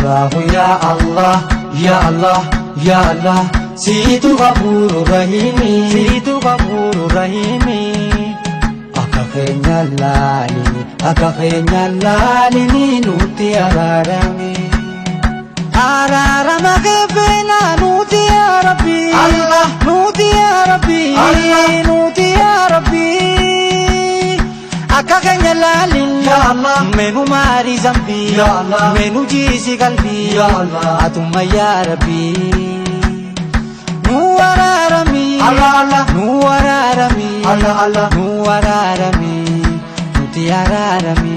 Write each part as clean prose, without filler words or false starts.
Allahu ya Allah, ya Allah, ya Allah, siitu ghafuuru rahiimi, siitu ghafuuru rahiimi. Akka keenya laalini, akka keenya laalini, nutti araarami. Araarama keefeena nuti yaa Rabbi. Allah. Nuti yaa Rabbi. Allah. Nuti yaa Rabbi. Akka keenya laalin. Ya Allah. Menu maari zambi. Ya Allah. Menu jiisi qalbii. Ya Allah. Atuma yaa Rabbi. Nu araarami. Allah Allah. Nu araarami. Allah Allah. Nu araarami. Nuti araarami.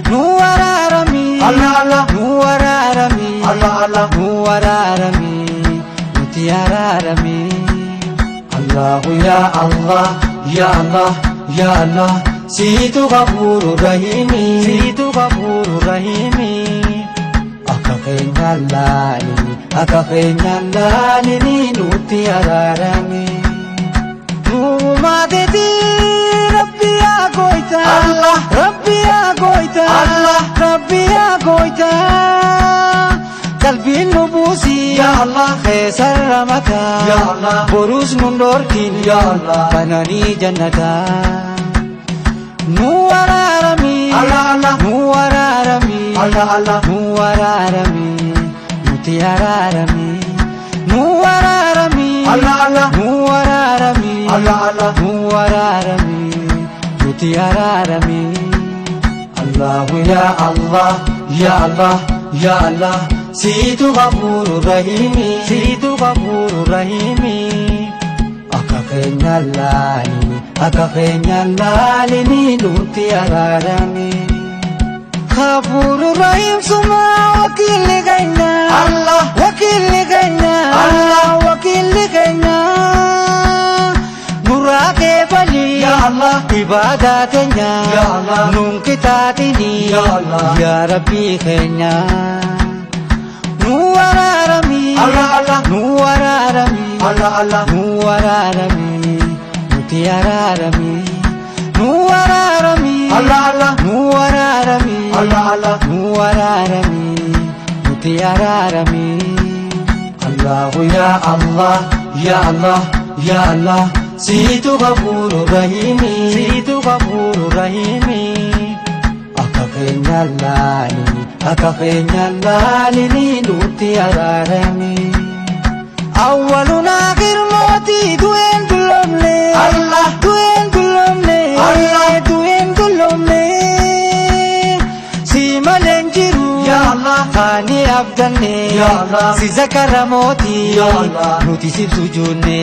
Nu araarami. Allah Allah. Nu araarami. Allah Allah. Nu araarami. Nuti araarami. Allahu ya Allah, ya Allah, ya Allah, siitu ghafuuru rahiimi, siitu ghafuuru rahiimi. Akka keenya laalini, akka keenya laalini, nutti araarami. Nuumaateti Rabbi yaa goyta. Allah. Rabbi yaa goyta. Allah. Rabbi yaa goyta. Qalbiin nu buusi. Ya Allah. Keessa makaa. Ya Allah. Boruus nun dhorkin. Ya Allah. Kananii jannataa. Nu araarami. Allah Allah. Nu araarami. Allah Allah. Nu araarami. Nuti araarami. Nu araarami. Allah Allah. Nu araarami. Allah Allah. Nu araarami. Nuti araarami. Allahu ya Allah, ya Allah, ya Allah, siitu ghafuuru rahiimi, siitu ghafuuru rahiimi. Akka keenya laalini, akka keenya laalini, nutti araarami. Ghafuuru rahiim suma wakiilli keenya. Allah. Wakiilli keenya. Allah. Wakiilli keenya. Nurraa keefali. Ya Allah. Ibaadaa teenya. Ya Allah. Nun qixaaxini. Ya Allah. Ya Rabbii keenya. Nu araarami. Allah Allah. Nu araarami. Allah Allah. Nu araarami. Nuti araarami. Nu araarami. Allah Allah. Nu araarami. Allah Allah. Nu araarami. Nuti araarami. Allahu ya Allah, ya Allah, ya Allah, siitu ghafuuru rahiimi, siitu ghafuuru rahiimi. Akka keenya laalini, akka keenya laalini, nutti araarami. Awwalun akhir mootii du'een dulloomne. Allah. Du'een dulloomne. Allah. Du'een dulloomne. Si malee hin jiru. Ya Allah. Kaani abdanne. Ya Allah. Si zakara mootii. Ya Allah. Nuti siif sujuudne.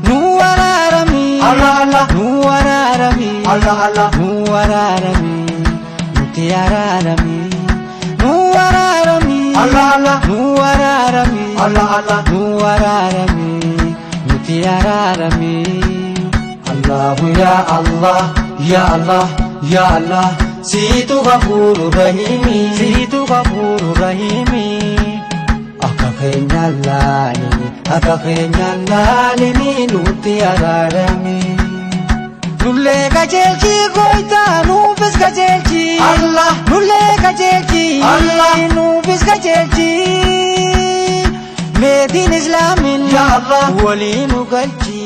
Nu araarami. Allah Allah. Nu araarami. Allah Allah. Nu araarami. Nuti araarami. Nu araarami. Allah Allah. Nu araarami. Allah Allah. Nu araarami. Nuti araarami. Allahu ya Allah, ya Allah, ya Allah, siitu ghafuuru rahiimi, siitu ghafuuru rahiimi. Akka keenya laalini, akka keenya laalini, nutti araarami. Nullee qajeelchi goytaa, nuufis qajeelchi. Allah. Nullee qajeelchi. Allah. Nuufis qajeelchi. Meetiin islaamin. Ya Allah. Waliin nu galchi.